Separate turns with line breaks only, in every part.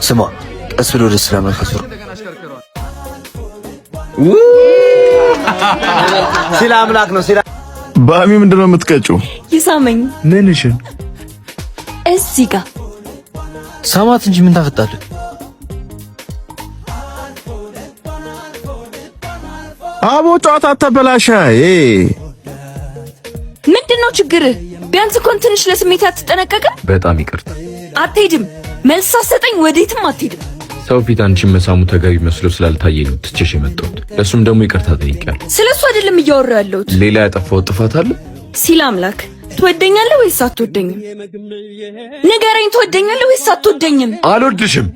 ስማ፣ ቀስ ብሎ ወደ ስራ መንፈሱ ስለ አምላክ ነው ስለ
ባሚ ምንድን ነው የምትቀጪው?
ይሳመኝ።
ምንሽን?
እዚህ ጋር።
ሳማት እንጂ ምን ታፈጣለህ?
አቦ ጨዋታ አታበላሻ።
ምንድን ነው ችግርህ? ቢያንስ እንኳን ትንሽ ለስሜት አትጠነቀቅም?
በጣም ይቅርታ።
አትሄድም። መልስ ሳትሰጠኝ ወዴትም አትሄድም።
ሰው ፊት አንቺን መሳሙ ተገቢ መስሎ ስላልታየኝ ነው ትቼሽ የመጣሁት። ለእሱም ደግሞ ይቅርታ ጠይቄያለሁ።
ስለ እሱ አይደለም እያወራሁ ያለሁት።
ሌላ ያጠፋው ጥፋት አለ?
ሲል አምላክ ትወደኛለህ ወይስ አትወደኝም? ንገረኝ፣ ትወደኛለህ ወይስ አትወደኝም?
አልወድሽም።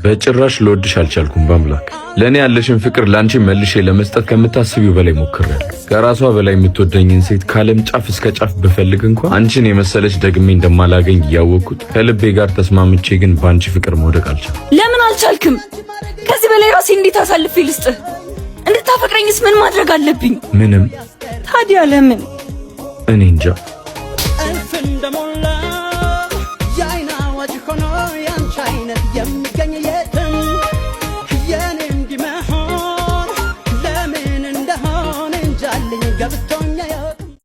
በጭራሽ ልወድሽ አልቻልኩም። በአምላክ ለእኔ ያለሽን ፍቅር ለአንቺ መልሼ ለመስጠት ከምታስቢው በላይ ሞክሬያለሁ። ከራሷ በላይ የምትወደኝን ሴት ከዓለም ጫፍ እስከ ጫፍ ብፈልግ እንኳን አንቺን የመሰለች ደግሜ እንደማላገኝ እያወቅኩት ከልቤ ጋር ተስማምቼ ግን በአንቺ ፍቅር መውደቅ አልቻልኩም።
ለምን አልቻልክም? ከዚህ በላይ ራሴ እንዴት አሳልፌ ልስጥህ? እንድታፈቅረኝስ ምን ማድረግ አለብኝ?
ምንም።
ታዲያ ለምን?
እኔ እንጃ።